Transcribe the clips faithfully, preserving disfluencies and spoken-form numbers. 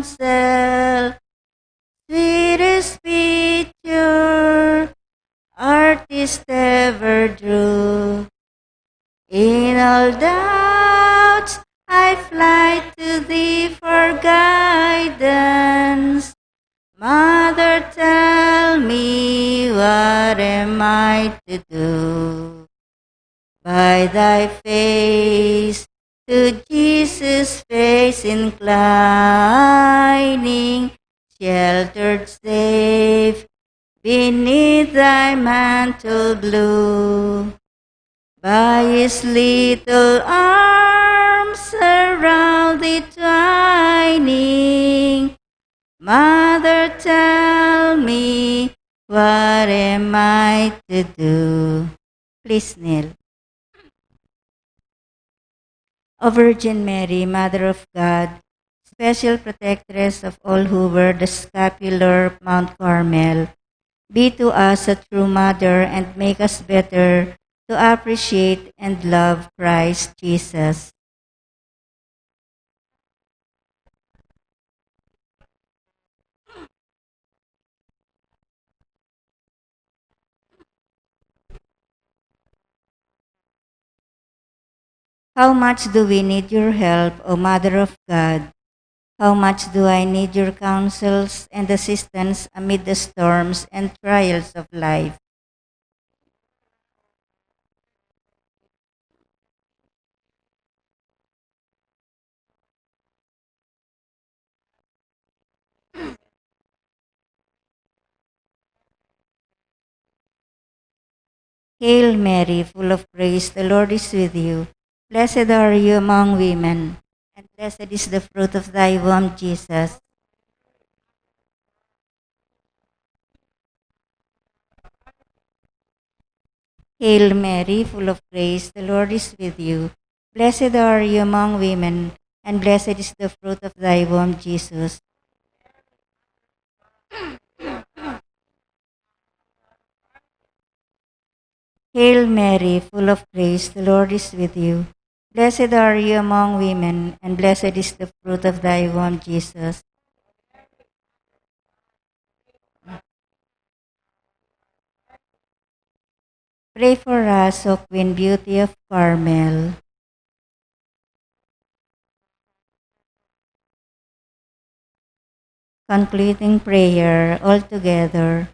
counsel, sweetest picture artist ever drew. In all doubts, I fly to thee for guidance. Mother, tell me, what am I to do? By thy face, to Jesus' face inclining, sheltered safe beneath thy mantle blue. By his little arms around thee twining, Mother, tell me, what am I to do? Please kneel. O Virgin Mary, Mother of God, special protectress of all who wear the scapular of Mount Carmel, be to us a true mother and make us better to appreciate and love Christ Jesus. How much do we need your help, O Mother of God? How much do I need your counsels and assistance amid the storms and trials of life? Hail Mary, full of grace, the Lord is with you. Blessed are you among women, and blessed is the fruit of thy womb, Jesus. Hail Mary, full of grace, the Lord is with you. Blessed are you among women, and blessed is the fruit of thy womb, Jesus. Hail Mary, full of grace, the Lord is with you. Blessed are you among women, and blessed is the fruit of thy womb, Jesus. Pray for us, O Queen Beauty of Carmel. Concluding prayer, all together.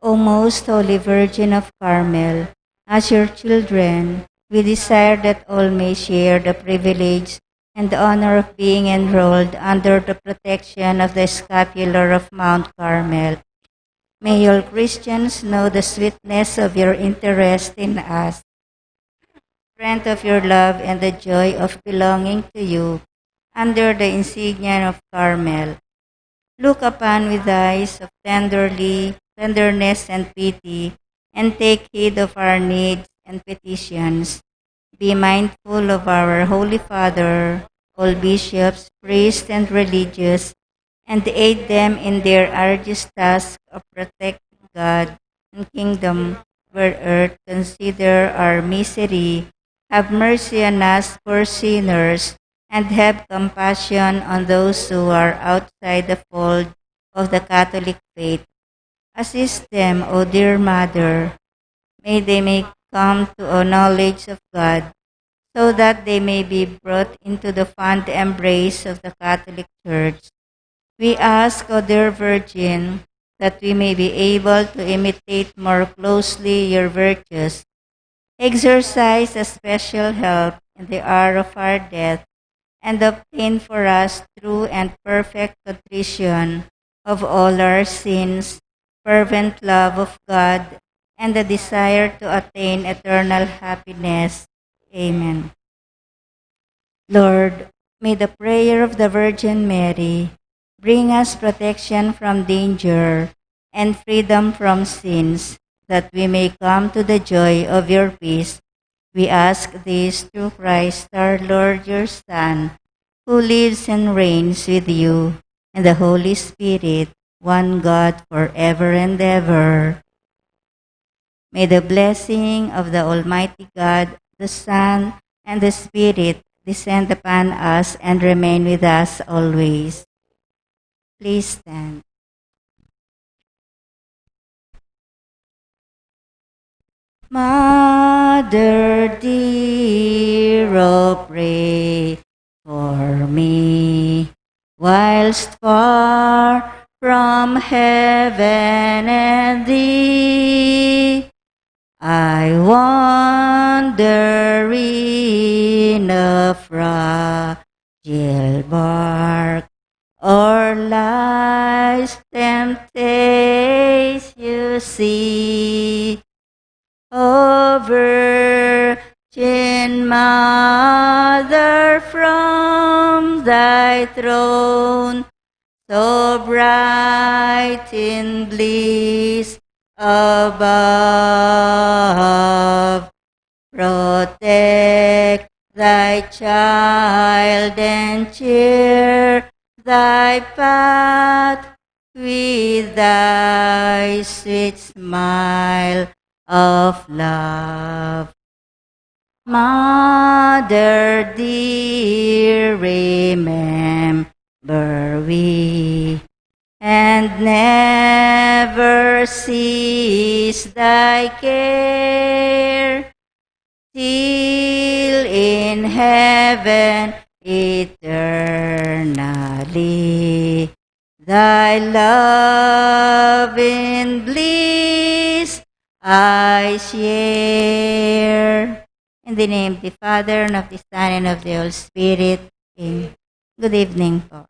O most holy Virgin of Carmel, as your children, we desire that all may share the privilege and honor of being enrolled under the protection of the scapular of Mount Carmel. May all Christians know the sweetness of your interest in us, strength of your love, and the joy of belonging to you under the insignia of Carmel. Look upon with eyes of tenderly, tenderness and pity, and take heed of our needs and petitions. Be mindful of our Holy Father, all bishops, priests, and religious, and aid them in their arduous task of protecting God and kingdom where earth. Consider our misery. Have mercy on us poor sinners, and have compassion on those who are outside the fold of the Catholic faith. Assist them, O dear Mother. May they may come to a knowledge of God, so that they may be brought into the fond embrace of the Catholic Church. We ask, O dear Virgin, that we may be able to imitate more closely your virtues. Exercise a special help in the hour of our death, and obtain for us true and perfect contrition of all our sins, fervent love of God, and the desire to attain eternal happiness. Amen. Lord, may the prayer of the Virgin Mary bring us protection from danger and freedom from sins, that we may come to the joy of your peace. We ask this through Christ our Lord, your Son, who lives and reigns with you and the Holy Spirit, one God, forever and ever. May the blessing of the Almighty God, the Son, and the Spirit descend upon us and remain with us always. Please stand. Mother dear, oh, pray for me, whilst far from heaven and thee, I wander in a fragile bark, o'er life's temptations sea. O Virgin Mother, from thy throne, so bright in bliss above, protect thy child and cheer thy path with thy sweet smile of love. Mother dear, remember we, and never cease thy care, till in heaven eternally thy love in bliss I share. In the name of the Father, and of the Son, and of the Holy Spirit. Amen. Good evening po.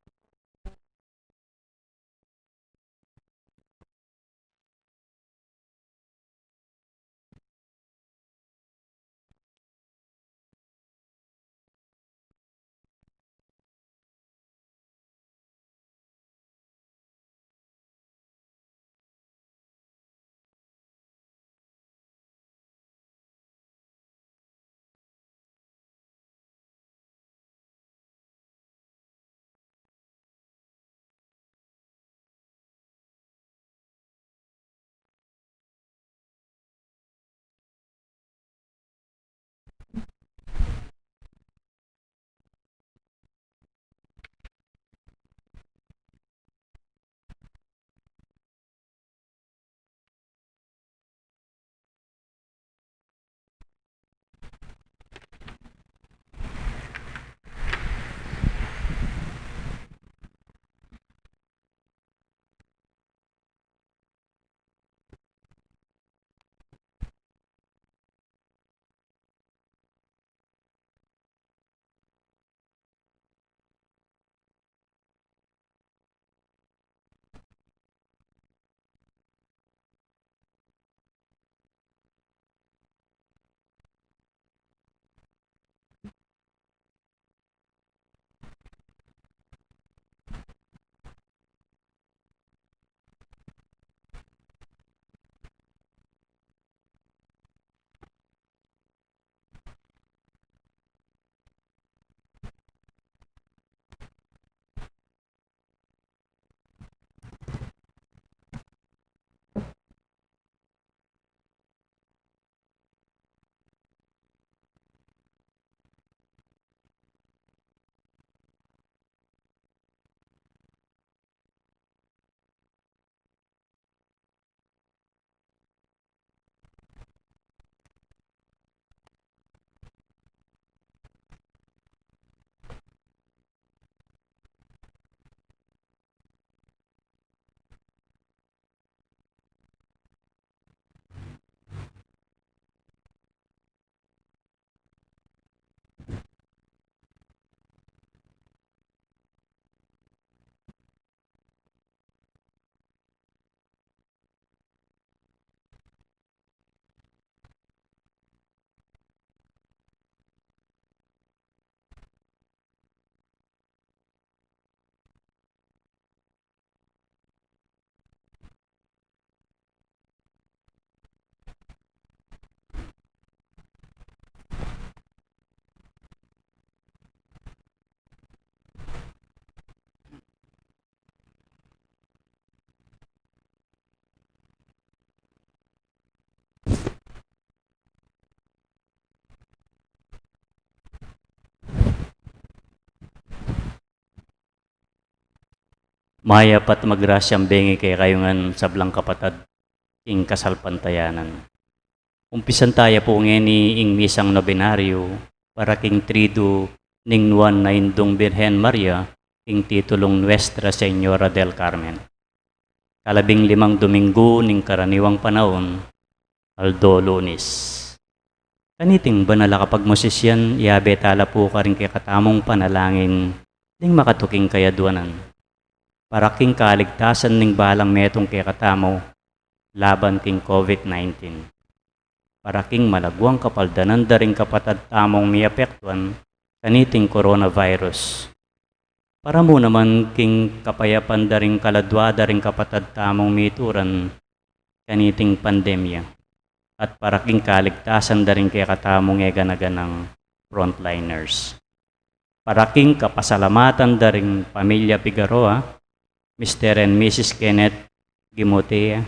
Mayap at magrasyang bengi kekayu ngan sablang kapatad king kasalpantayanan. Umpisan taya pu ngeni ing misang nobenaryo para king Triduum ning Nuan a Indung Birhen Maria king titulung Nuestra Señora del Carmen. Kalabing limang Dominggu ning karaniwang panaun, aldo Lunes. Kaniting banal a kapagmosisyan, iyabe tala pu karing kekatamung panalangin ding makatuking kayaduanan para king kaligtasan ning balang metung kekatamu laban king COVID nineteen. Para king malagwang kapaldanan da ring kapatad tamung miapektuan kaniting coronavirus. Para mu naman king kapayapan da ring kaladua da ring kapatad tamung mituran kaniting pandemya, at para king kaligtasan da ring kekatamung e gana-ganang frontliners. Para king kapasalamatan da ring pamilya Figueroa, Mister and Missus Kenneth Gimotea.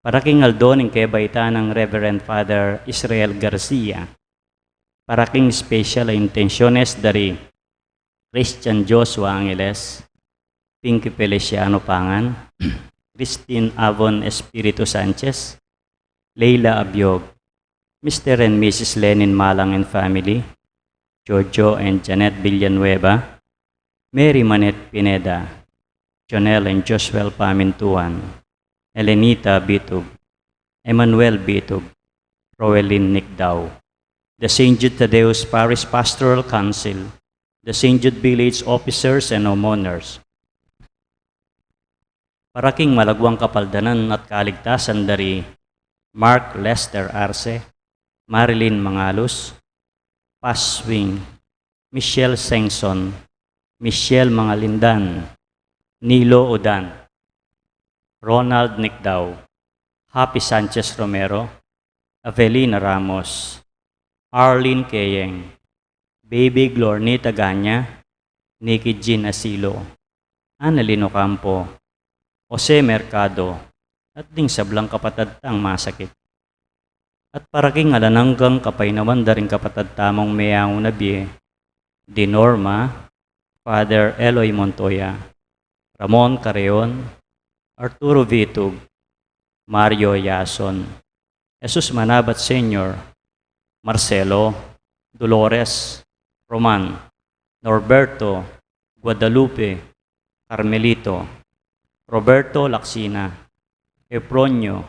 Para king aldo ning kebaitan nang Reverend Father Israel Garcia. Para king special a intenciones da ri Christian Joshua Angeles, Pinky Feliciano Pangan, Christine Avon Espiritu Sanchez, Leila Abiog, Mister and Missus Lenin Malang and family, Jojo and Janet Villanueva, Mary Manette Pineda, Jonel and Joshua Pamintuan, Elenita Bitug, Emmanuel Bitug, Roelyn Nicdao, the Saint Jude Thaddeus Parish Pastoral Council, the Saint Jude Village officers and homeowners. Para king malagwang kapaldanan at kaligtasan da ri Mark Lester Arce, Marilyn Mangalus, Paswing, Michelle Sengson, Michelle Mangalindan, Nilo Udan, Ronald Nicdao, Happy Sanchez Romero, Avelina Ramos, Arlene Keyeng, Baby Glornita Ganya, Nikki Jean Asilo, Annalyn Ocampo, Jose Mercado, at ding sablang kapatad tang masakit. At para king alang anggang kapaynawan da ring kapatad tamung meangu na bie, di Norma, Father Eloy Montoya, Ramon Carreon, Arturo Vitug, Mario Yason, Jesus Manabat Senior, Marcelo, Dolores, Roman, Norberto, Guadalupe, Carmelito, Roberto Lacsina, Efronio,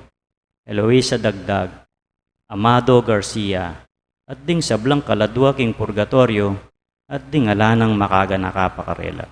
Eloisa Dagdag, Amado Garcia, at ding sablang kaladua king purgatoryo, at ding ala nang makaganaka pa karela.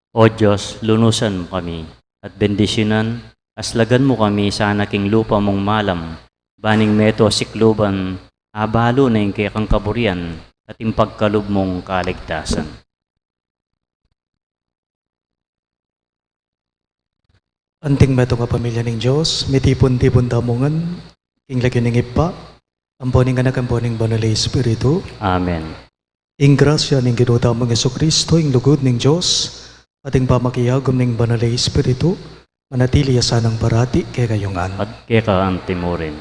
O Dios, lunusan mu kami, at bendisyunan, aslagan mu kami sana king lupa mung malam, ban ing meto sikluban, abalu na ing kekang kaburian, at ing pagkalub mung kaligtasan. Anting metung a pamilya ning Dios, mitipun-tipun tamu ngan king lagyu ning Ibpa, ampo ning Anak, ampo ning Banal a Espiritu. Amen. Ing grasya ning Ginu tamung Jesucristo, ing lugud ning Dios, at ing pamakiagum ning Banal a Espiritu, manatili ya sanang parati kekayu ngan. At keka antimurin.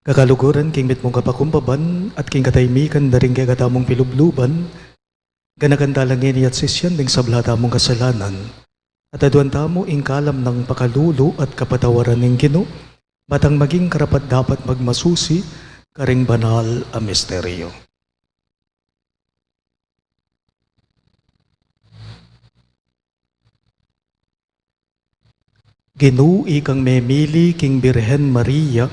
Kakaluguran, king mitmung kapakumbaban at king katahimikan da ring kekatamung pilubluban, ganakan tala ngeni at sisian ding sabla tamung kasalanan, at aduan tamu ing kalam nang pakalulu at kapatawaran ning Ginu, ba tang maging karapat-dapat magmasusi karing banal a misteryo. Ginu, ikang memili king Birhen Maria,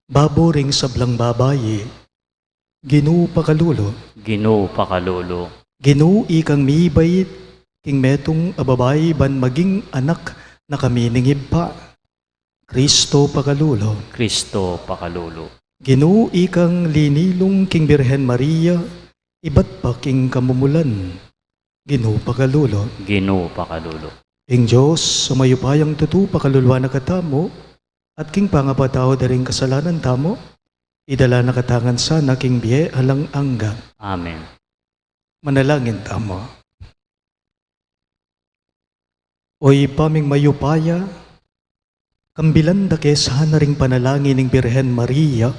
babo ring sablang babai, Ginu, pakalulu. Ginu, pakalulu. Ginu, ikang mibait king metung a babai ban maging anak na kami ning Ibpa, Kristo, pakalulu. Kristo, pakalulu. Ginu, ikang linilung king Birhen Maria, ibat pa king kamumulan, Ginu, pakalulu. Ginu, pakalulu. Ing Dios a mayupayang tutu pakaluluan na katamu, at king pangapatawad da ring kasalanan tamu, idala na katamu ngan sana king bie alang angga. Amen. Manalangin tamu. O Ibpa ming mayupaya, kambilan da ke sana ring panalangin ning Birhen Maria,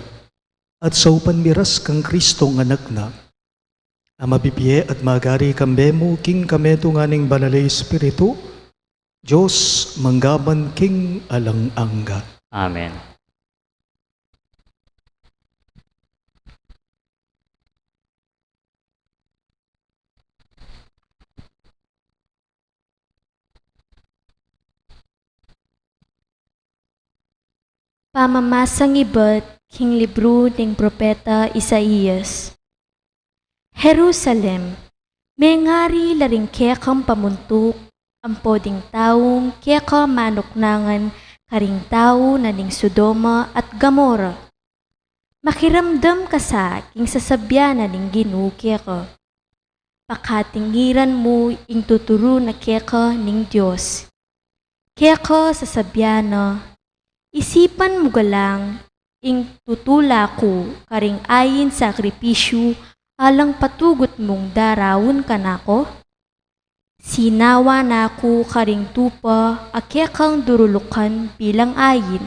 at saupan miras kang Kristong Anak na, a mabibie at magari kambe mu king kametungan ning Banal a Espiritu, Dios mangga man king alang angga. Amen. Pamamasang ibat king libru ning propeta Isaias. Jerusalem, mengari la ring kekang pamuntuk, ampo ding taung keka manuknangan karing tau na ning Sodoma at Gomorra. Makiramdam ka sa king sasabian na ning Ginu keka. Pakatingiran mu ing tuturu na keka ning Dios. Keka sasabian na, isipan mu galang ing tutula ku karing ain sakripisyu alang patugut mung daraun kanaku? Sinawa na ku karing tupa a kekang durulukan bilang ain,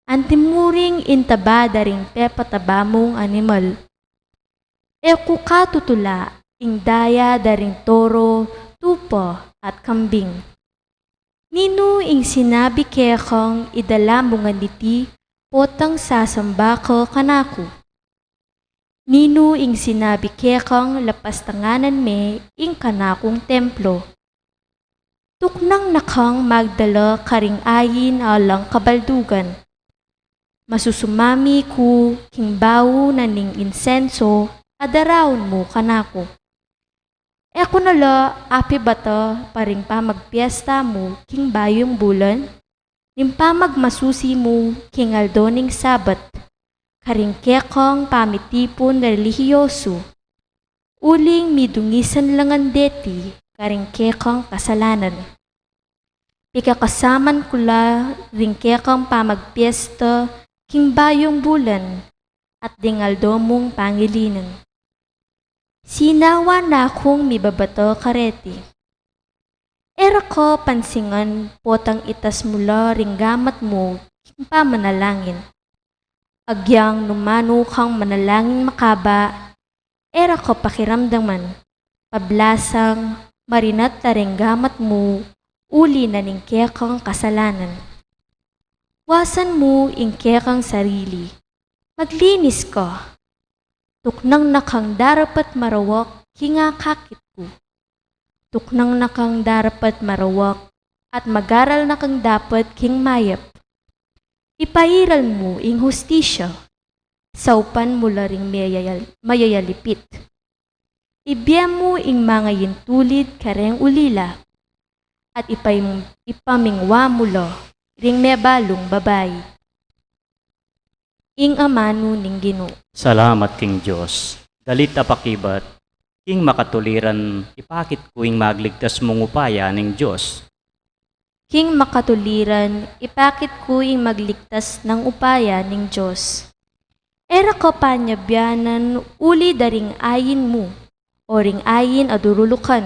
antimurin ing taba da ring pepataba mung animal. E ku katutula ing daya da ring toro, tupa, at kambing. Ninu ing sinabi kekang idala mu ngan iti potang sasamba ka kanaku? Ninu ing sinabi kekang lapastanganan me ing kanakung templo? Tuknang na kang magdala karing ain alang kabaldugan. Masusumami ku king bau na ning insenso a daraun mu kanaku. E ku na la apibata pa ring pamagpiesta mu king bayung bulan, ning pamagmasusi mu king aldo ning Sabat, karing kekang pamitipun relihiyosu, uling midungisan la ngan deti karing kekang kasalanan. Pikakasaman ku la ring kekang pamagpiesta king bayung bulan at ding aldo mung pangilinan. Sinawa na kung mibabata kareti. E ra ka pansingan potang itas mu la ring gamat mu king pamanalangin. Agyang nu manu kang manalangin makaba, e ra ka pakiramdaman, pablasang marinat la ring gamat mu uli na ning kekang kasalanan. Wasan mu ing kekang sarili. Maglinis ka. Tuknang na kang darapat marawak king akakit ku. Tuknang na kang darapat marawak at mag-aral na kang dapat king mayap. Ipairal mu ing hustisya. Saupan mu la ring mayayal-, mayayalipit. Ibie mu ing mangayintulid kareng ulila. at ipam-, ipamingwa mu la ring mebalung babai. Ing amanu ning Ginu. Salamat king Dios. Dalit a pakibat, king makatuliran ipakit ku ing magligtas mung upaya ning Dios. King makatuliran ipakit ku ing magligtas nang upaya ning Dios. E ra ka panyabianan uli da ring ain mu, o ring ain a durulukan,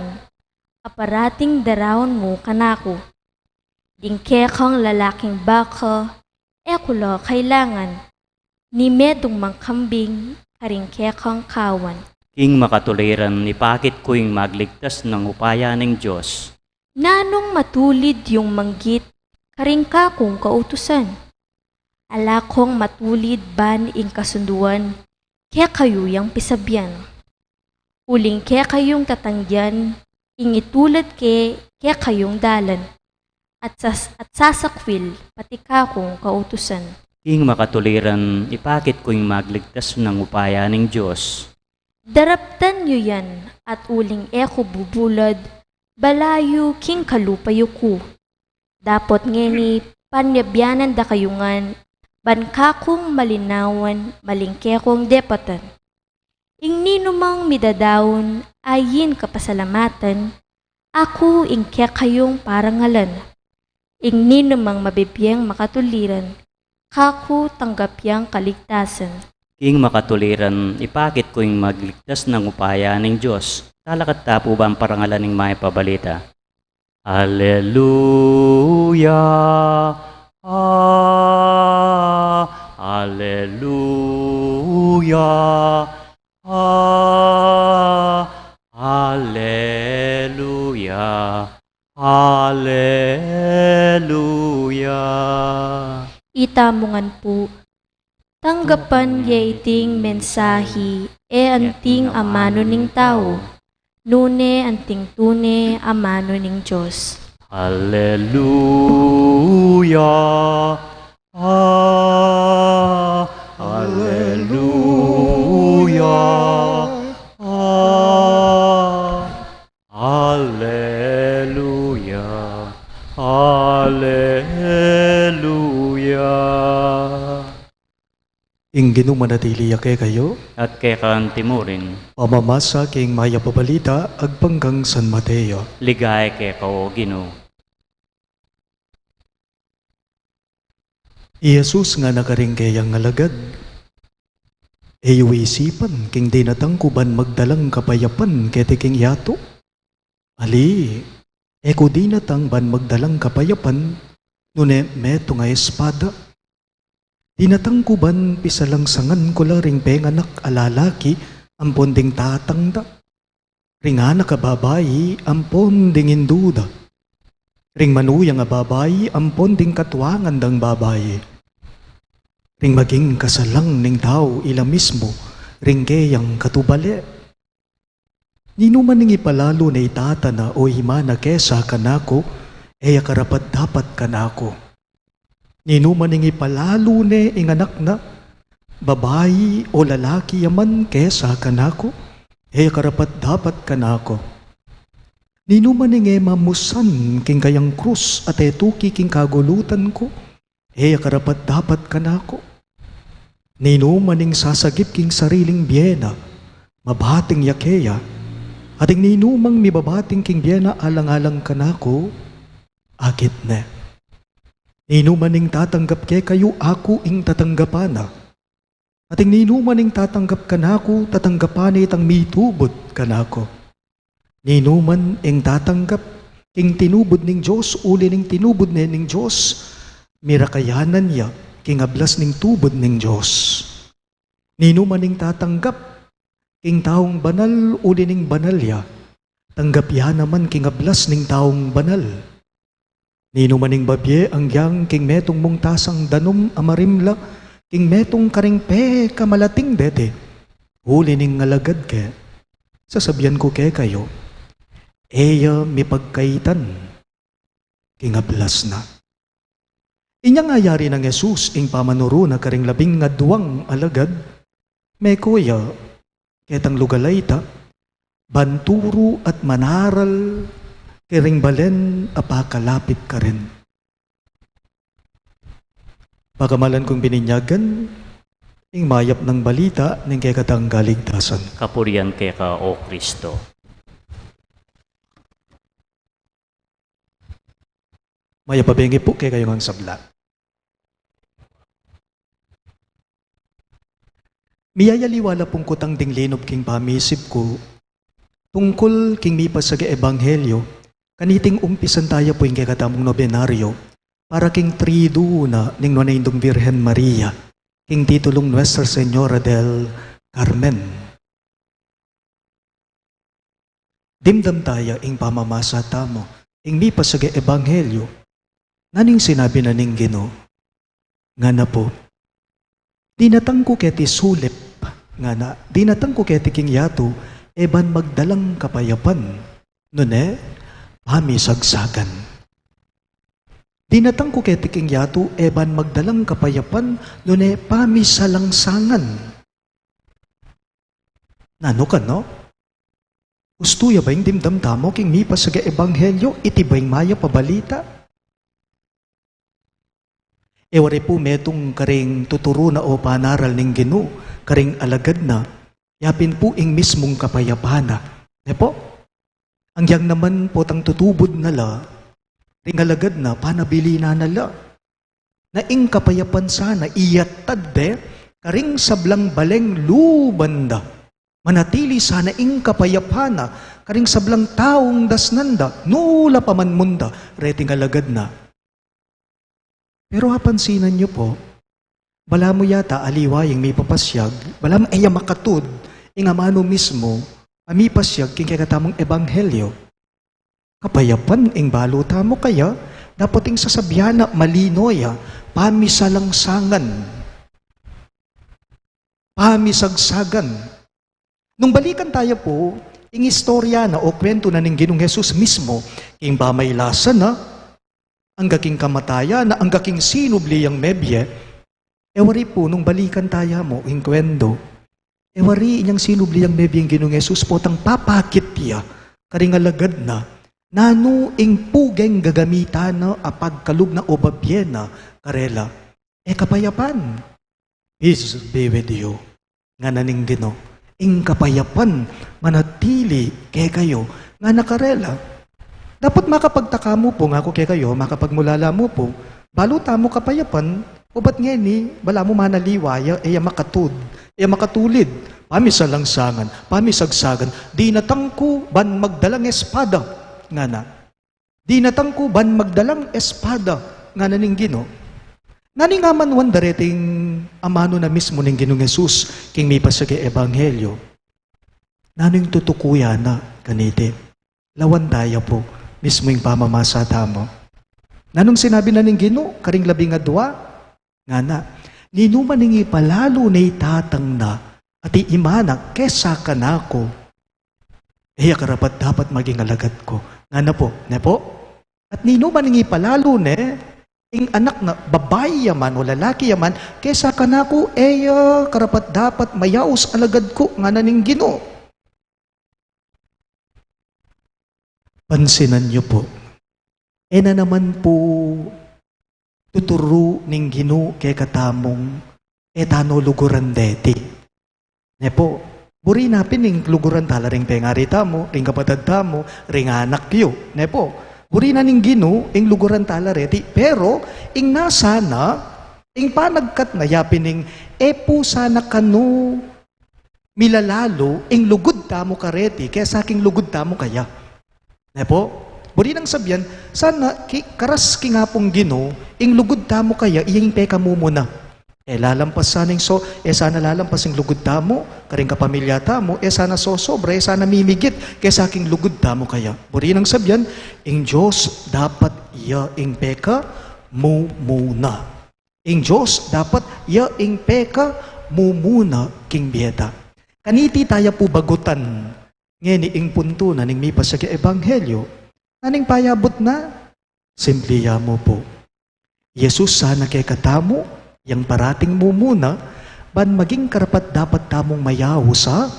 a parating daraun mu kanaku. Ding kekang lalaking baka, e ku la kailangan, ni metung mang kambing karing kekang kawan. King makatuliran ipakit ku ing magligtas nang upaya ning Dios. Nanung matulid yung manggit karing kakung kautusan? Ala kong matulid ban ing kasunduan kekayu yang pisabian. Uling kekayung tatanggian ing itulad ke kekayung dalan, at sas-, at sasakwil pati kakung kautusan. King makatuliran ipakit ku ing magligtas nang upaya ning Dios. Daraptan yu yan, at uling e ku bubulad, balayu king kalupa yu ku. Dapot ngeni panyabianan da kayu ngan, ban kakung malinawan maling kekong depatan. Ing ninumang midadaun ain kapasalamatan, aku ing kekayung parangalan. Ing ninumang mabibieng makatuliran, kaku tanggap yang kaligtasan. King makatuliran ipakit ku ing magligtas nang upaya ning Dios. Talakad ta pu ban parangalan ing Mayap a Balita. Aleluya, ah, aleluya, ah, aleluya, aleluya. Itamu ngan pu, tanggapan ye iting mensahi, e anting amanu ning tau, nune anting tune amanu ning Dios. Aleluya, ah, aleluya, ah, aleluya, aleluya. Ing Ginu manatili ya kekayu. At keka anti mu rin. Pamamasa king Mayap a Balita agpang kang San Mateo. Ligaya keka, o Ginu. I Jesus ngana karing keyang alagad, E yu isipan king dinatang ku ban magdalang kapayapan keti king yatu? Ali, e ku dinatang ban magdalang kapayapan, nune metung a espada. Dinatang ku ban pisalangsangan ku la ring penganak a lalaki ampon ding tatang da, ring anak a babai ampon ding indu da, ring manuyang a babai ampon ding katuangan dang babai, ring maging kasalang ning tau ila mismu ring keyang katubale. Ninuman ing ipalalu ne i tata na o i ina na kesa kanaku, e ya karapat-dapat kanaku. Ninuman ing ipalalu ne ing anak na, babai o lalaki ya man, kesa kanaku, e ya karapat-dapat kanaku. Ninuman ing e mamusan king kayang krus at e tuki king kagulutan ku, e ya karapat-dapat kanaku. Ninuman ing sasagip king sariling bie na, mabating ya keya, at ing ninumang mibabating king bie na alang-alang kanaku, akit ne. Ninuman ing tatanggap kekayu, aku ing tatanggapan na. At ing ninuman ing tatanggap kanaku, tatanggapan ne itang mitubud kanaku. Ninuman ing tatanggap king tinubud ning Dios, uli ning tinubud ne ning Dios, mirakayanan ya king ablas ning tubud ning Dios. Ninuman ing tatanggap king taung banal, uli ning banal ya, tanggap ya naman king ablas ning taung banal. Ninuman ing babie anggiyang king metung mung tasang danum a marimla king metung karing pekamalating deti, uli ning alagad ke, sasabian ku kekayu, e ya mipagkaitan king ablas na. Inyang ayari nang Jesus ing pamanuru na karing labing aduang alagad, meko ya ketang lugal a ita, ban turu at manaral Karing balen a pakalapit karin. Pakamalan kung bininyagan ing mayap nang balita ning kekatang kaligtasan. Kapurian keka, O Kristo. Mayap a bengi pu kekayu ngan sabla. Miyayaliwa la pung kutang ding linub king pamisip ku tungkul king mipasyag a ebanghelyo, kaniting umpisan taya pu ing kekatamung nobenaryo para king Triduo na ning Nuan a Indung Virgen Maria, king titulung Nuestra Señora del Carmen. Dimdam taya ing pamamasa tamu ing mipasyag a ebanghelyo. Nanu ing sinabi na ning Ginu? Ngana pu, "Dinatang ku keti sulip," ngana, "dinatang ku keti king yatu, e ban magdalang kapayapan, nune pamisagsagan. Dinatang ku keti king yatu, e ban magdalang kapayapan, nune pamisalangsangan." Nanu kanu? Ustu ya ba ing dimdam tamu king mipasyag a ebanghelyo? Iti ba ing mayap a balita? E wari pu metung karing tuturu na o panaral ning Ginu karing alagad na, yapin pu ing mismung kapayapan na. Ne pu? Agyang naman potang tutubud na la ring alagad na, panabilinan na la na ing kapayapan sana iyatad de karing sablang baleng luban da. Manatili sana ing kapayapan na karing sablang taung dasnan da, nu la pa man munta reting alagad na. Pero apansinan yu pu, balamu yata aliwa ya ing mipapasyag, balamu e ya makatud ing amanu mismu a mipasyag king kekatamung ebanghelyo. Kapayapan ing balu tamu kaya, dapot ing sasabian na malino ya, pamisalangsangan, pamisagsagan. Nung balikan taya pu ing istorya na o kwentu na ning Ginung Jesus mismu, king pamailasan na, angga king kamatayan na, angga king sinubli yang mebie, e wari pu nung balikan taya mu ing kwentu, e wari inyang sinubli yang mebie ing Ginung Jesus potang papakit ya karing alagad na nanu ing pugeng gagamitan na a pagkalub na o babie na karela. E kapayapan. Peace be with you, ngana ning Ginu. Ing kapayapan manatili kekayu, ngana karela. Dapot makapagtaka mu pu, ngaku kekayu, makapagmulala mu pu, balu tamu kapayapan, ubat ngeni balamu manaliwa ya, e ya makatud, e ya makatulid, pamisalangsangan, pamisagsagan, dinatang ku ban magdalang espada, ngana. Dinatang ku ban magdalang espada, ngana ning Ginu. Nanu ing amanuan da reting amanu na mismu ning Ginung Jesus king mipasyag a ebanghelyo? Nanu ing tutukuyan na kaniti? Lawan taya pu mismu ing pamamasa tamu. Nanu ing sinabi na ning Ginu karing labing adua? Ngana, "Ninuman ing ipalalu ne i tatang na at i ima na kesa kanaku, e ya karapat-dapat maging alagad ku." Ngana pu, ne pu? "At ninuman ing ipalalu ne ing anak na, babai ya man o lalaki ya man, kesa kanaku, e ya karapat-dapat mayaus alagad ku," ngana ning Ginu. Pansinan yu pu, e na naman pu tuturu ning Ginu kekatamung e tanu luguran deti. Ne pu, buri na pin ing luguran tala ring pengari tamu, ring kapatad tamu, ring anak yu. Ne pu, buri na ning Ginu ing luguran tala reti, pero ing nasa na, ing panagkat na yapin ing e pu sana kanu milalalu ing lugud tamu kareti kesa king lugud tamu kaya. Ne pu? Buri nang sabian, sana ki, karas king Apung Ginu, ing lugud tamu kaya, iya ing pekamumuna. E lalampas sana ing so, e sana lalampas ing lugud tamu karing kapamilya tamu, e sana sosobra, e sana mimigit kesa king lugud tamu kaya. Buri nang sabian, ing Dios dapat iya ing pekamumuna. Ing Dios dapat iya ing pekamumuna king bie ta. Kaniti taya pu bagutan ngeni ing puntu na ning mipasyag a ebanghelyo. Nanu ing payabut na? Simpli ya mu pu. Jesus sana kekatamu yang parating mumuna ban maging karapat-dapat tamung mayaus a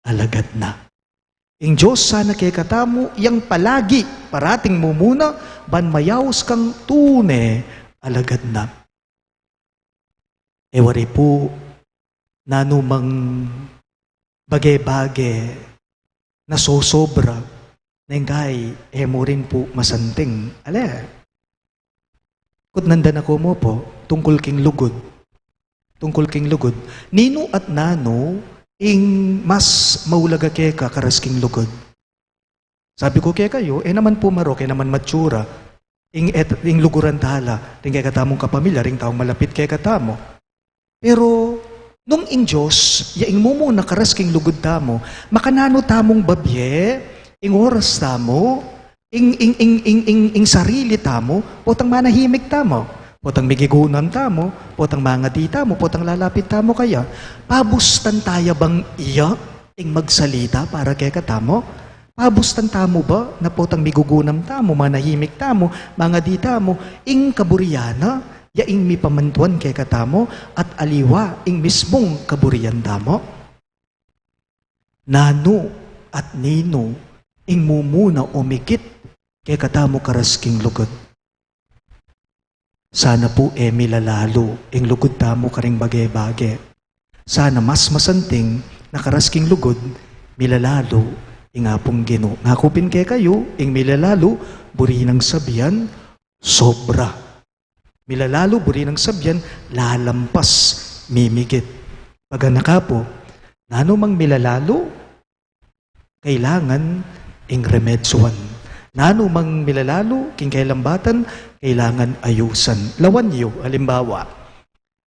alagad na. Ing Dios sana kekatamu, yang palagi, parating mumuna, ban mayaus kang tune alagad na. E wari pu, nanu mang bage-bage na sosobra, neng kai e mu rin pu masanting. Ale, kutnan da na ku mu pu, tungkul king lugud. Tungkul king lugud. Ninu at nanu ing mas maulaga keka karas king lugud? Sabi ku kekayu, e naman pu marok, e naman matsura ing, et, ing luguran tala, ring kekatamung kapamilya, ring taung malapit kekatamu. Pero nung ing Dios ya ing mumuna karas king lugud tamu, makananu tamung babie ing oras tamu, ing, ing, ing, ing, ing, ing sarili tamu, potang manahimik tamu, potang migigunam tamu, potang mangadi tamu, potang lalapit tamu kaya, pabustan taya bang iya ing magsalita para kekatamu? Pabustan tamu ba na potang migugunam tamu, manahimik tamu, mangadi tamu, ing kaburian na ya ing mipamantuan kekatamu at aliwa ing mismung kaburian tamu? Nanu at ninu ing mumuna o mikit kekatamu karas king lugud? Sana pu e milalalu ing lugud tamu karing bage-bage. Sana mas masanting na karas king lugud, milalalu ing Apung Ginu. Ngaku pin kekayu, ing milalalu, buri nang sabian, sobra. Milalalu, buri nang sabian, lalampas, mimigit. Paganaka pu, nanu mang milalalu, kailangan ing remedyuan. Nanu mang milalalu, king kailambatan, kailangan ayusan. Lawan yu, alimbawa,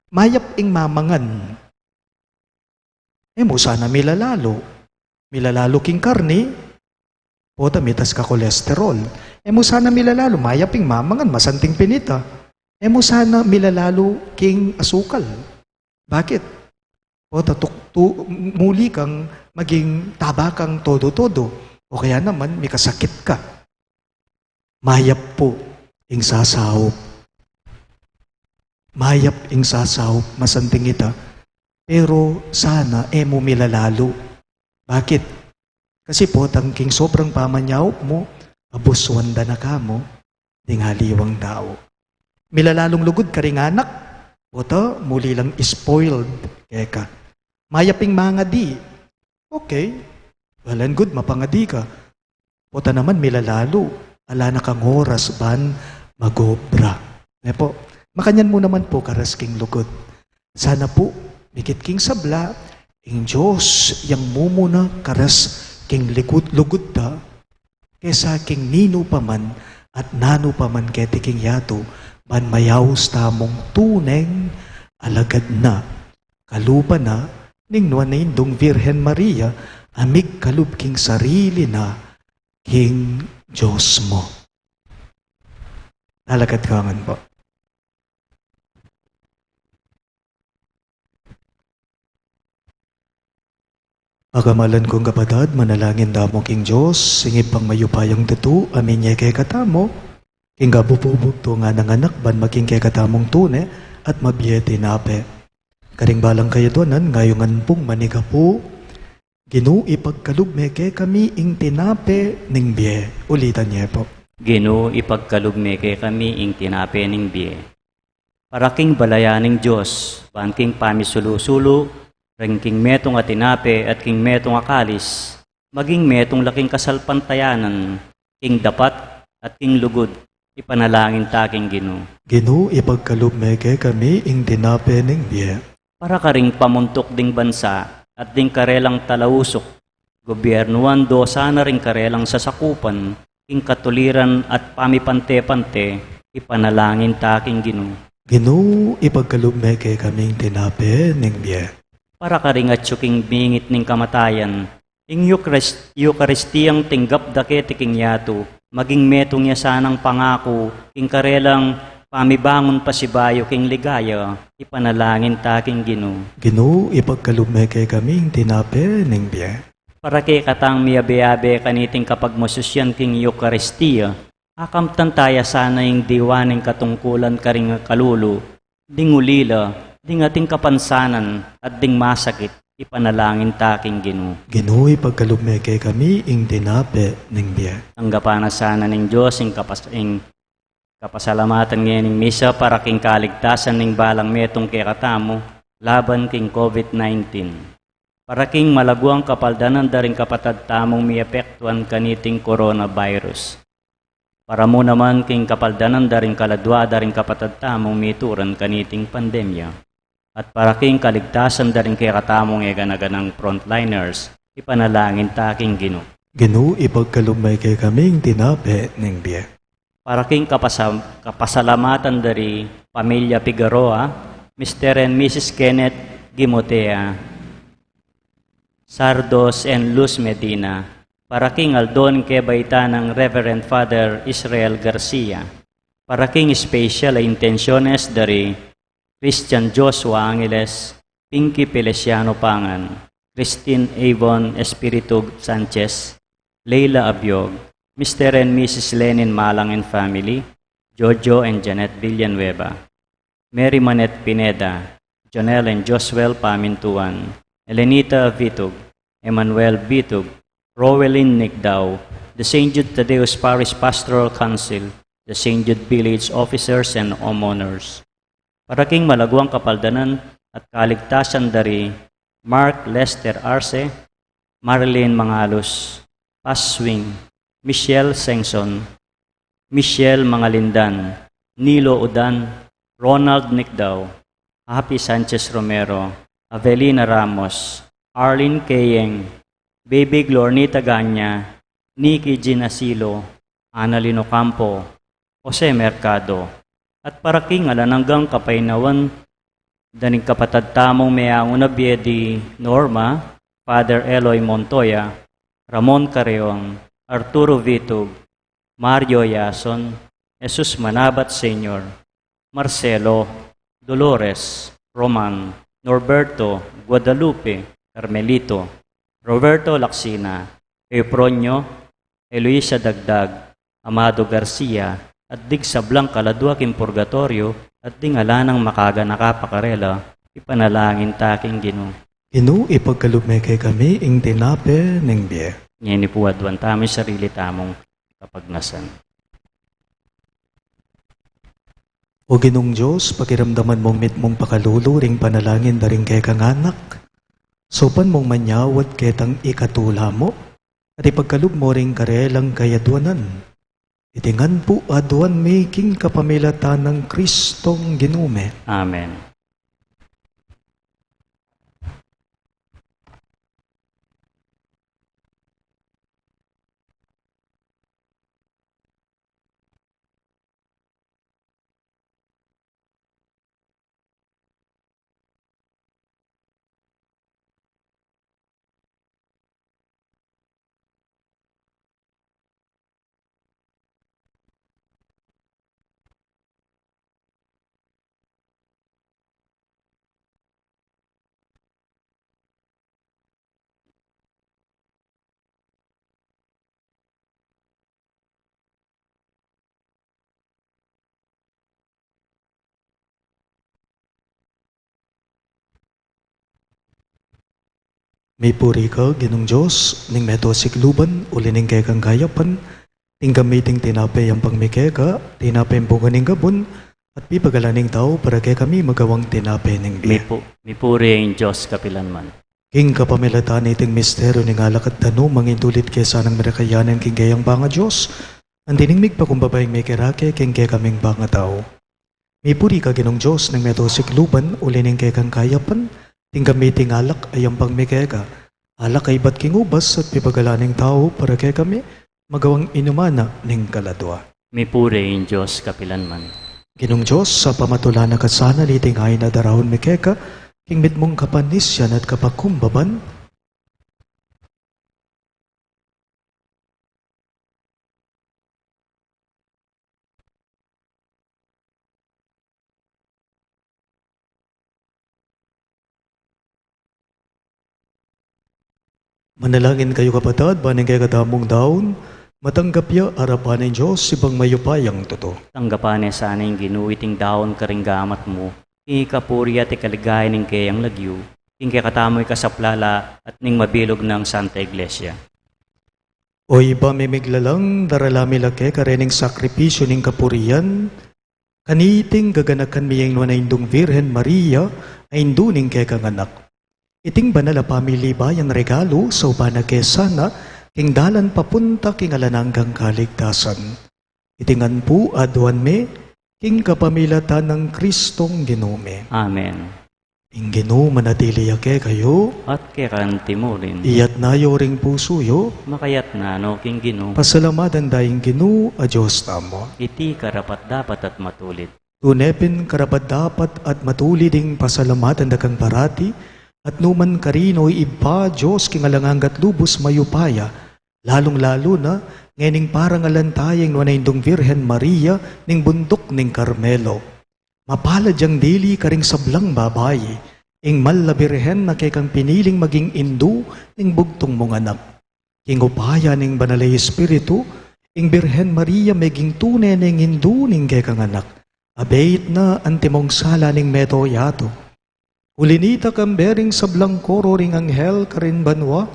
mayap ing mamangan. E mu sana milalalu. Milalalu king karni, pota mitas ka kolesterol. E mu sana milalalu, mayap ing mamangan, masanting pin ita. E mu sana milalalu king asukal. Bakit? Pota tuk-, tu-, muli kang maging taba kang todo-todo. O kaya naman, mikasakit ka. Mayap pu ing sasaup. Mayap ing sasaup, masanting ita. Pero sana e mu milalalu. Bakit? Kasi potang king sobrang pamanyaup mu, abusuan da na ka mu ding aliwang tau. Milalalung lugud karing anak, pota muli lang spoiled keka. Mayap ing mangadi. Okay. Well and good, mapangadi ka. Pota naman milalalu, ala na kang oras ban magobra. Ne pu? Makanyan mu naman pu karas king lugud. Sana pu, mikit king sabla, ing Dios yang mumuna karas king likut-, lugud ta, kesa king ninu pa man at nanu pa man keti king yatu, ban mayaus tamung tuneng alagad na. Kalupa na ning nuan a Indung Virgen Maria, a migkalub king sarili na king Dios mu. Lalakad ka ngan pu. Pakamalan kung kapatad, manalangin tamu king Dios, ing Ibpang mayupayang tutu, a minye kekatamu king kabubugtungan nang Anak, ban maging kekatamung tune at mabie tinape. Karing balang kayadwanan, ngayungan pung manigapu. Ginu, ipagkalub me kekami ing tinape ning bie. Ulitan ye pu. Ginu, ipagkalub me kekami ing tinape ning bie. Para king balayan ning Dios, ban king pamisulu-sulu, ring king metung a tinape at king metung a kalis, maging metung la king kasalpantayanan, king dapat at king lugud, ipanalangin ta king Ginu. Ginu, ipagkalub me kekami ing tinape ning bie. Para karing pamuntuk ding bansa at ding karelang talausuk, gobyernuan do sana ring karelang sasakupan, king katuliran at pamipante-pante, ipanalangin ta king Ginu. Ginu, ipagkalub me kekami ing tinape ning bie. Para karing atyu king bingit ning kamatayan, ing Eucharis-, Eukaristiyang tinggap da keti king yatu, maging metung ya sanang pangaku king karelang pamibangun pasibayu king ligaya, ipanalangin ta king Ginu. Ginu, ipagkalub me kekami ing tinape ning bie. Para kekatang miyabe-abe kaniting kapagmasusyan king Eukaristia, akamtan ta ya sana ing diwa ning katungkulan karing kalulu, ding ulila, ding ating kapansanan, at ding masakit, ipanalangin ta king Ginu. Ginu, ipagkalub me kekami ing tinape ning bie. Tanggapan na sana ning Dios ing kapas-, ing kapasalamatan ngening misa para king kaligtasan ning balang metung kekatamu laban king COVID nineteen. Para king malaguang kapaldanan da ring kapatad tamung miepektuan kaniting coronavirus. Para mu naman king kapaldanan da ring kaladua da ring kapatad tamung mituran kaniting pandemya. At para king kaligtasan da ring kekatamung e gana-ganang frontliners, ipanalangin ta king Ginu. Ginu, ipagkalub me kekami ing tinape ning bie. Para king kapasa-, kapasalamatan da ri pamilya Figueroa, Mister and Missus Kenneth Gimotea, Sardos and Luz Medina, para king aldo ning kebaitan nang Reverend Father Israel Garcia, para king special a intenciones da ri Christian Joshua Angeles, Pinky Feliciano Pangan, Christine Avon Espiritu Sanchez, Leila Abiog, Mister and Missus Lenin Malang and family, Jojo and Janet Villanueva, Mary Manette Pineda, Jonel and Josuel Pamintuan, Elenita Vitug, Emmanuel Vitug, Rowelyn Nicdao, the Saint Jude Thaddeus Parish Pastoral Council, the Saint Jude Village officers and homeowners. Para king malaguang kapaldanan at kaligtasan da ri Mark Lester Arce, Marilyn Mangalus, Paswing, Michelle Sengson, Michelle Mangalindan, Nilo Udan, Ronald Nicdao, Happy Sanchez Romero, Avelina Ramos, Arlene Keyeng, Baby Glornita Ganya, Nikki Jean Asilo, Annalyn Ocampo, Jose Mercado, at para king alang anggang kapainawan da ning kapatad tamung meangu na bie di Norma, Father Eloy Montoya, Ramon Carreon, Arturo Vitug, Mario Yason, Jesus Manabat Senior, Marcelo, Dolores, Roman, Norberto, Guadalupe, Carmelito, Roberto Lacsina, Eupronio, Eloisa Dagdag, Amado Garcia, at ding sablang kaladua king purgatoryo, at ding ala nang makaganaka pa karela, ipanalangin ta king Ginu. Ginu, ipagkalub me kekami ing tinape ning bie. Ngeni pu aduan tamu ing sarili tamung kapagnasan. O Ginung Dios, pakiramdaman mung mitmung pakalulu ring panalangin da ring kekang anak. Saupan mung manyawad ketang ikatula mu, at ipagkalub mu ring karelang kayaduanan. Iti ngan pu aduan mi king kapamilatan nang Kristong Ginu mi. Amen. Mipuri ka, Ginung Dios ning meto sikluban, uli ning kekang kayapan, tinggap mi iting tinape yampang mi keka, tinape bunga ning gabun, at pipagalan ning tau para kekami magawang tinape ning bie. Mipu-, mipuri ing Dios kapilan man. King kapamilatan niting misteryu ning alak at danum, mangintulit ke sanang mirakayanan king keyang pangaDios, anti ning migpakumbaba ing mekerake king kekaming pangatau. Mipuri ka, Ginung Dios ning meto sikluban, uli ning kekang kayapan, tinggap mi iting alak a yampang mi keka, alak a ibat king ubas at pipagalan ning tau para kekami magawang inuman na ning kaladua. Mipuri ing Dios kapilan man. Ginung Dios, a pamatula na ka sana niting ain a daraun mi keka, king mitmung kapanisian at kapakumbaban, manalangin kayu, kapatad, ban ing kekatamung daun matanggap ya arapan ning Dios, Ibpang mayupayang tutu. Tanggapan na sana ning Ginu iting daun karing gamat mu, king ikapuri at ikaligaya ning keyang lagyu, king kekatamu ikasaplala at ning mabilug nang Santa Iglesia. O Ibpa mi miglalang, darala mi la keka reng sakripisyu ning kapurian, kaniting gaganakan mi ing Nuan a Indung Virgen Maria, a indu ning kekang Anak. Iting banal a pamilibayan regalu, saupan na ke sana king dalan papunta king alang anggang kaligtasan. Iti ngan pu aduan mi king kapamilatan nang Kristong Ginu mi. Amen. Ing Ginu manatili ya kekayu. At keka naman murin. Iyatna yu ring pusu yu. Makayatna no king Ginu. Pasalamatan da ing Ginu a Dios tamu. Iti karapat-dapat at matulid. Tune pin karapat-dapat at matulid ing pasalamatan da kang parati, at nukarin man, o Ibpa, Dios king alang angga at lubus mayupaya, lalung-lalu na ngening parangalan taya ing Nuan a Indung Virgen Maria ning Bunduk ning Carmelo. Mapalad yang dili karing sablang babai, ing mal a Birhen a kekang piniling maging indu ning bugtung mung Anak. King upaya ning Banal a Espiritu, ing Birhen Maria meging tune neng indu ning kekang Anak. Abeit na antimong sala ning meto yatu. Uli nita, kambe ring sablang koro ring anghel karin banua,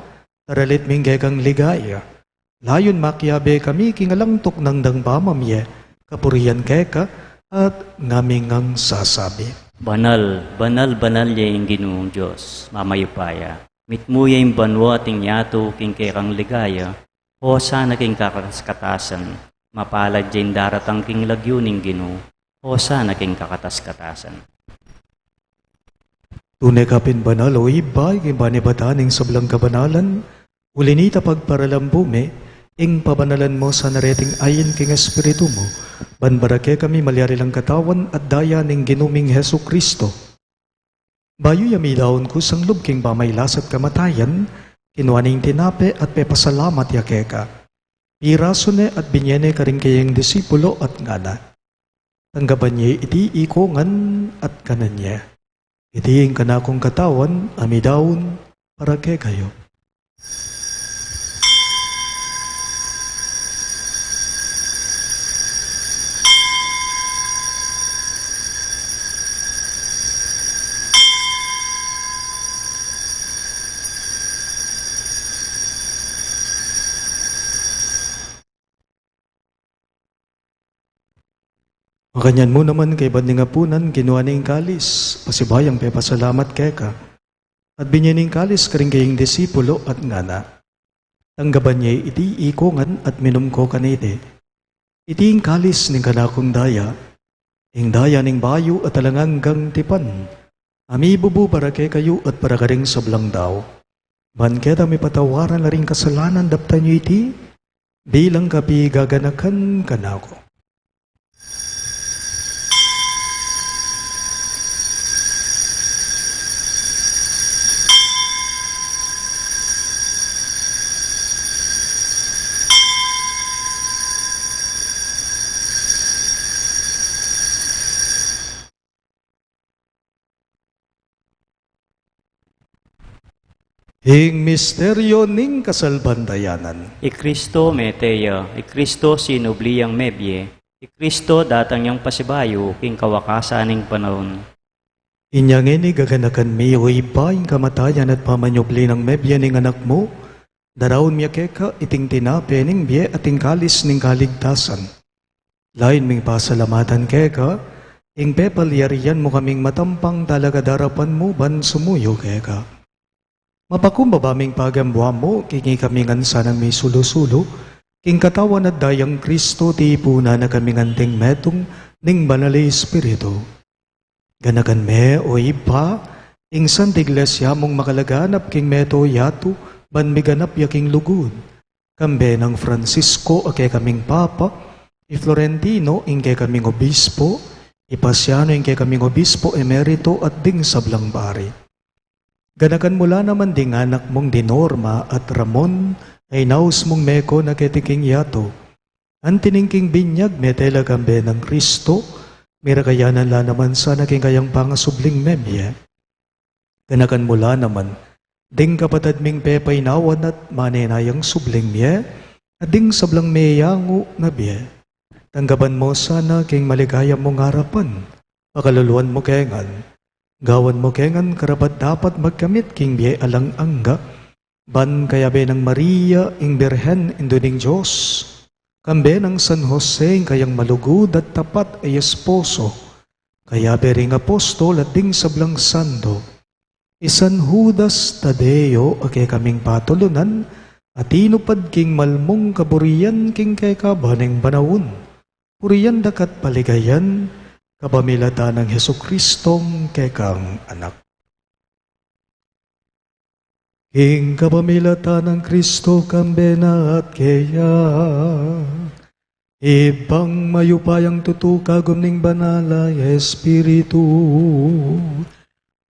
taralit mi ing kekang ligaya. Layun makiabe kami king alang tuknang dang pamamie, kapurian keka, at ngaming ngang sasabi. Banal, banal, banal ya ing Ginung Dios, mamayupaya. Mitmu ya ing banua at ing yatu king kekang ligaya. Hosana king kakatas-katasan. Mapalad ya ing daratang king lagyu ning Ginu. Hosana king kakatas-katasan. Tune ka pin banal, o Ibpa, king panibatan ning sablang kabanalan, uli nita pagparalampu mi, ing pabanalan mu sana reting ain king Espiritu mu, ban para kekami malyari lang katawan at daya ning Ginu ming Jesucristo. Bayu ya midaun ku sanglub king pamailas at kamatayan, kinua ne ing tinape at pepasalamat ya keka. Pirasu ne at binie ne karing kayang disipulo at ngana, tanggapan ye iti ikongan at kanan ye. Iti ing kanakung katawan a midaun para kekayu. Makanyan mu naman kaybat ning apunan, kinua ne ing kalis, pasibayung pepasalamat keka, at binie ne ing kalis karing kayang disipulo at ngana, tanggapan ye iti ikongan at minum ko kaniti. Iti ing kalis ning kanakung daya, ing daya ning bayu at alang anggang tipan, a mibubu para kekayu at para karing sablang tau. Ban keta mipatawaran la ring kasalanan, daptan yu iti bilang kapigaganakan kanaku. Ing misteryo ning kasalpantayanan. I Kristo mete ya, i Kristo sinubli yang mebie, i Kristo datang yang pasibayu king kawakasan ning panaun. Inya ngeni gaganakan mi, o Ibpa, ing kamatayan at pamanyubli nang mebie ning Anak mu, daraun mi keka iting tinape ning bie at ing kalis ning kaligtasan. Lain ming pasalamatan keka ing pepalyarian mu kaming matampang talakad king arapan mu ban sumuyu keka. Mapakumbaba ming pagambuan mu king ikami ngan sanang misulu-sulu king katawan at dayang Kristo, tipunan na kaming anting metung ning Banal a Espiritu. Ganakan me, o Ibpa, ing Santa Iglesia mung makalaganap king meto yatu, ban miganap ya king lugud. Kambe nang Francisco a kekaming Papa, i Florentino ing kekaming Obispo, i Pasiano ing kekaming Obispo Emerito at ding sablang pari. Ganakan mu la naman ding anak mung di Norma at Ramon, a inaus mung meko na keti king yatu. Anti ning king binyag mete la kambe nang Kristo, mirakayanan la naman sana king kayang pangasubling mebie. Ganakan mu la naman ding kapatad ming pepainawan at manenayang subling mie, at ding sablang meyangu na bie. Tanggapan mu sana king maligaya mung arapan, pakaluluan mu ke ngan. Gawan mu ke ngan karapat-dapat magkamit king bie alang angga, ban kayabe nang Maria, ing Birhen, Indu ning Dios, kambe nang San Jose, ing kayang malugud at tapat a esposo, kayabe ring apostol at ding sablang santo, i San Judas Tadeo, a kekaming patulunan, a tinupad king malmung kaburian king kekaban ning panaun. Purian da ka at paligayan, kapamilatan nang Jesucristong kekang Anak. King kapamilatan nang Kristo, kambe na at keya, Ibpang mayupayang tutu, kagum ning Banal a Espiritu,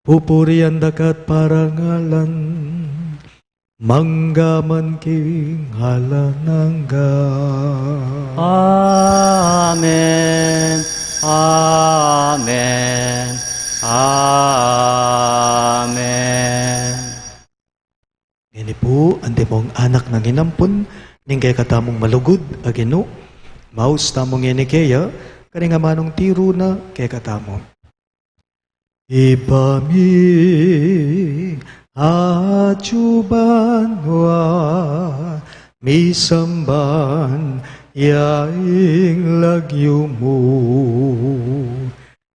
pupurian da ka at parangalan, mangga man king alang angga. Amen. Amen. Amen. Ngeni pu, antimong anak nang inampun ning kekatamung malugud a Ginu, maus tamu ngeni keya karing amanung tiru na kekatamu. Ibpa mi, atyu banua, misamban ya ing lagyu mu,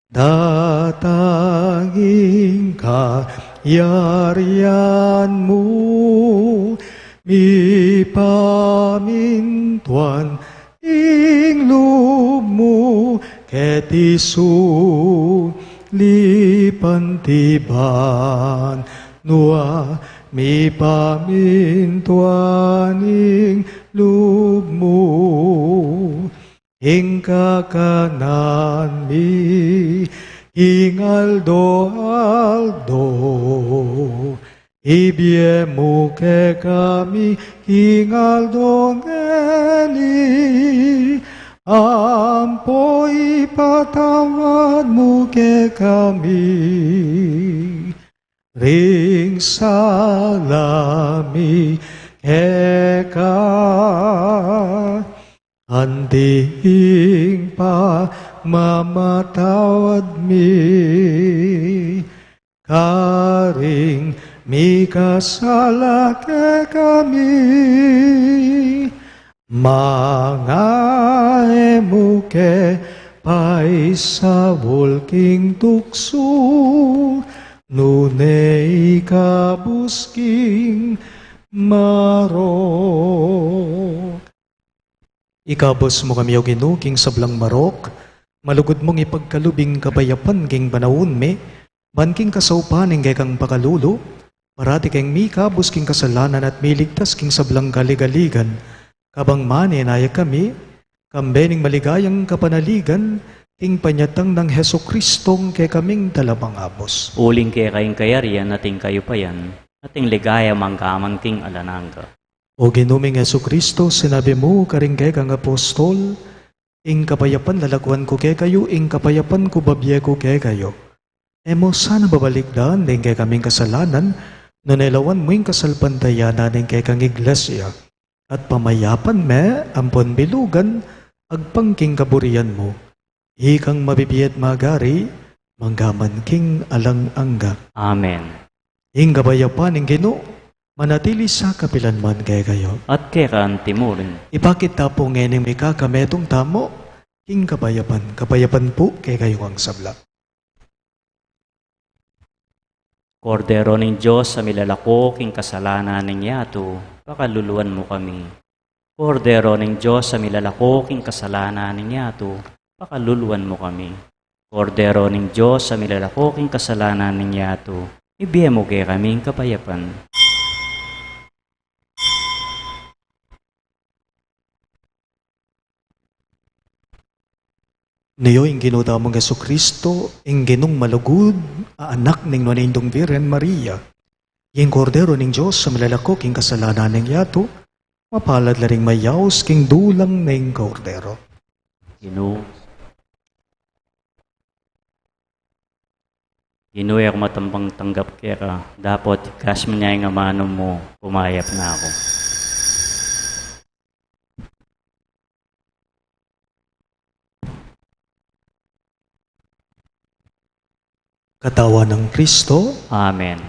datang ing kayarian mu, mipamintuan ing lub mu keti sulip anti banua, mipamintuan ing lub mu. Ing kakanan mi king aldo-aldo, ibie mu kekami king aldo ngeni, ampo ipatawad mu kekami ring sala mi keka, anti ing pamamatawad mi karing mikasala kekami. Manga e mu ke paisaul king tuksu, nune ikabus king marok. Ikabus mu kami, O Ginu, king sablang marok, malugud mung ipagkalub ing kapayapan king panaun mi, ban king kasaupan ning kekang pakalulu, parati keng mikabus king kasalanan at miligtas king sablang kaligaligan, kabang manenaya kami, kambe ning maligayang kapanaligan, king panyatang nang Jesucristong kekaming Talapangabus. Uling keka ing kayarian at ing kayupayan, at ing ligaya manggaman king alang angga. O Ginu ming Jesucristo, sinabi mu karing kekang apostol, ing kapayapan lalakuan ku kekayu, ing kapayapan ku babie ku kekayu. E mu sana babalikdan ding kekaming kasalanan, nune lawan mu ing kasalpantayanan ning kekang Iglesia, at pamayapan me ampon bilugan agpang king kaburian mu. Ikang mabibie at magari, manggaman king alang angga. Amen. Ing kapayapan ning Ginu manatili sa kapilan man kekayu. At keka antimurin. Ipakit ta pu ngeni ing mikakametung tamu king kapayapan. Kapayapan pu kekayu ngang sabla. Kordero ning Dios a milalako king kasalanan ning yatu, pakaluluan mu kami. Kordero ning Dios a milalako king kasalanan ning yatu, pakaluluan mu kami. Kordero ning Dios a milalako king kasalanan ning yatu, ibie mu kekami ing kapayapan. Nio ing Ginu tamung Jesucristo, ing Ginung malugud a Anak ning Nuan a Indung Birhen Maria, ing Kordero ning Dios a milalako king kasalanan ning yatu, mapalad la ring mayaus king dulang ning Kordero. Ginu, Ginu, e ku matampang tanggap keka, dapot ikas mu ne ing amanu mu, pumayap na ku. Katawan nang Kristo. Amen.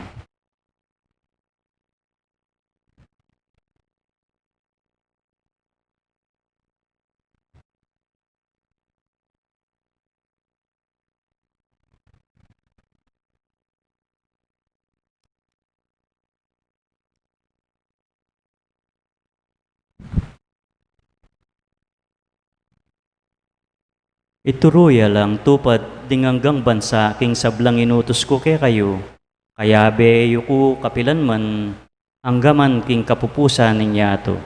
Ituru ya lang tupad ding anggang bansa king sablang inutus ku kekayu, kayabe e yu ku kapilan man angga man king kapupusan ning yatu.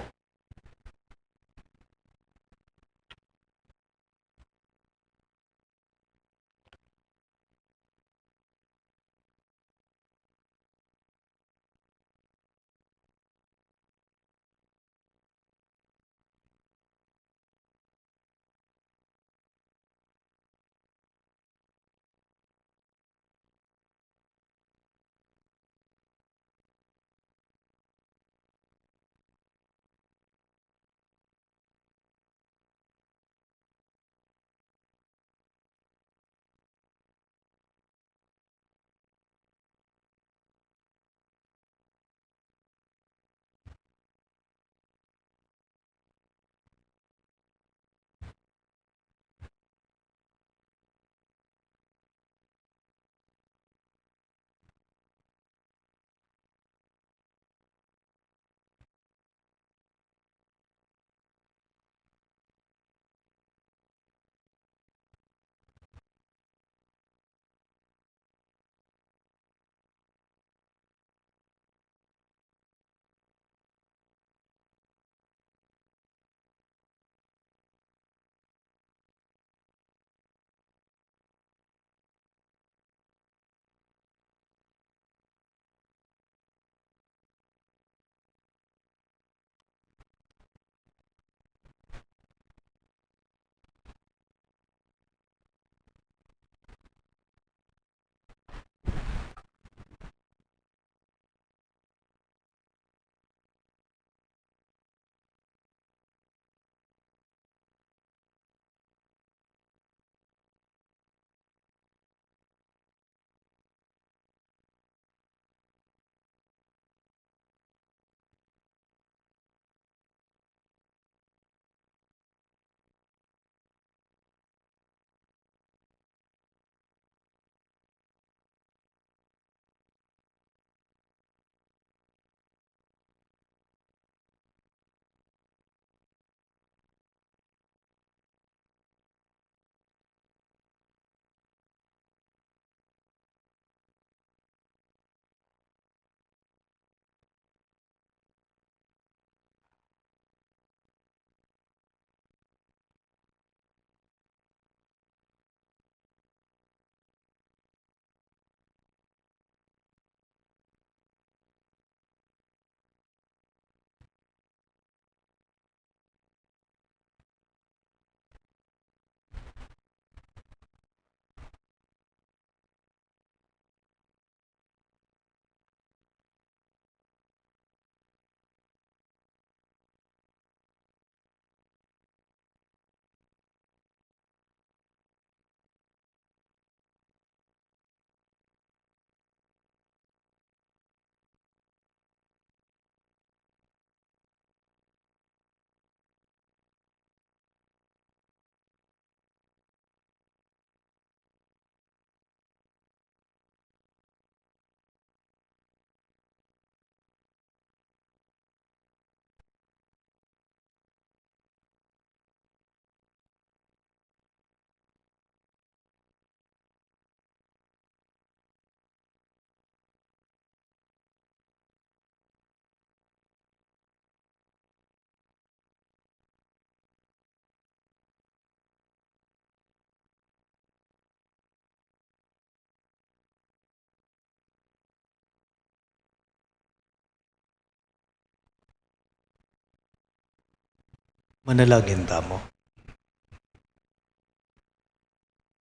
Manalangin tamu.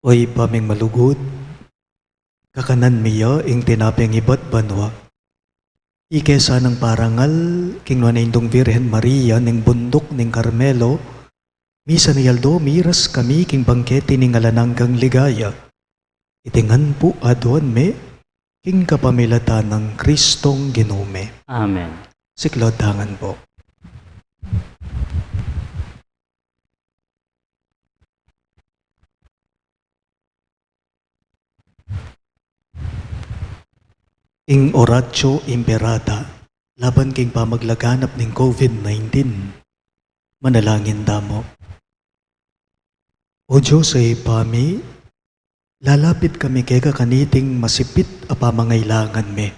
O Ibpa ming malugud, kakanan mi ya ing tinapeng ibat banua. Ike sanang parangal king nuan a Indung Virgen Maria ning bunduk ning Carmelo, misan a aldo miras kami king bangkete ning alang anggang ligaya. Iti ngan pu aduan mi king kapamilatan nang Kristong Ginu mi. Amen. Siklaud ta ngan pu. Ing Oratio Imperata laban king pamaglaganap ning COVID nineteen. Manalangin tamu. O Dios a Ibpa mi, lalapit kami keka kaniting masipit a pamangailangan mi.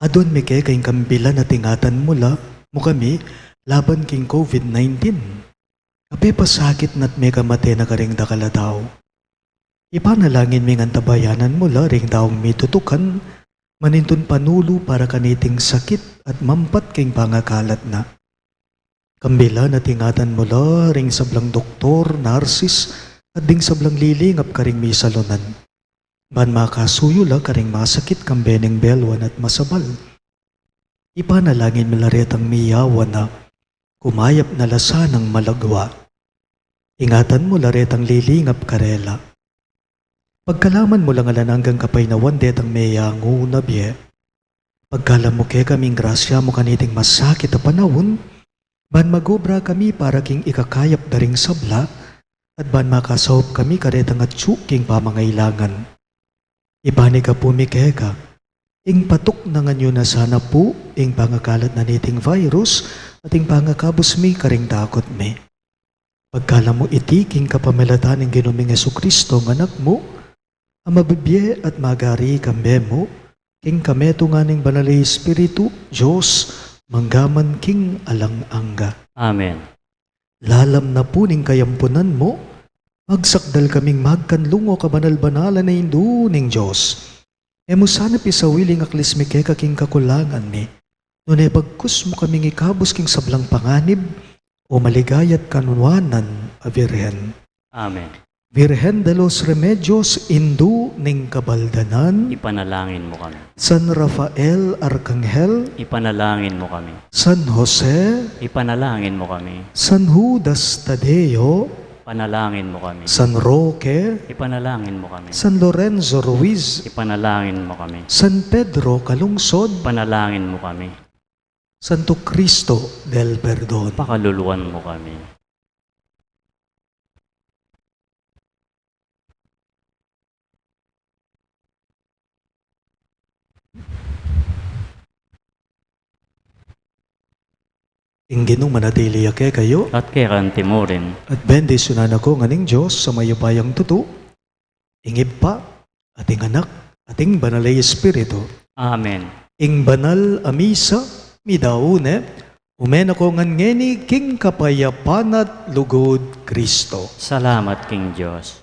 Aduan mi keka ing kambilan at ingatan mu la, mu kami laban king COVID nineteen. Kapepasakit na't mekamate na karing dakal a tau. Ipanalangin mi ngan tabayanan mu la ring taung mitutukan manintun panulu para kaniting sakit at mampat king pangakalat na. Kambilan at ingatan mu la ring sablang doktor, narsis, at ding sablang lilingap karing misalunan, ban makasuyu la karing masakit kambe ning belwan at masabal. Ipanalangin mu la retang miyawan na kumayap na la sanang malagwa. Ingatan mu la retang lilingap karela. Pagkalaman mu lang alang anggang kapaynawan detang meyangu na bie. Pagkalam mu kekami ing grasya mu kaniting masakit a panaun, ban magobra kami para king ikakayap da ring sabla, at ban makasaup kami karetang atyu king pamangailangan. Ipanikapu mi keka, ing patuknangan yu na sana pu ing pangakalat na niting virus at ing pangakabus mi karing dakut mi. Pagkalam mu iti king kapamilatan ning Ginu ming Jesucristo, a Anak mu, a mabibie at magari kambe mu, king kametungan ning Banal a Espiritu, Dios, mangga man king alang angga. Amen. Lalam na pu ning kayampunan mu, magsakdal kaming magkanlung o kabanal-banalan a Indu ning Dios. E mu sana pisawili ing aklis mi keka king kakulangan mi, nune bagkus mu kaming ikabus king sablang panganib, o maligaya't kanwanan a Virgen. Amen. Virgen de los Remedios, Indu ning Kabaldanan. Ipanalangin mu kami. San Rafael Arkanghel. Ipanalangin mu kami. San Jose. Ipanalangin mu kami. San Judas Tadeo. Ipanalangin mu kami. San Roque. Ipanalangin mu kami. San Lorenzo Ruiz. Ipanalangin mu kami. San Pedro Calungsod. Ipanalangin mu kami. Santo Cristo del Perdon. Pakaluluan mu kami. Ing Ginu manatili ya kekayu. At keka naman murin. At bendisyunan na kayu ngan ning Dios a mayupayang tutu, ing Ibpa, at ing Anak, at ing Banal a Espiritu. Amen. Ing banal a misa, midaun ne, ume na ko ngan ngeni king kapayapan at lugud Kristo. Salamat king Dios.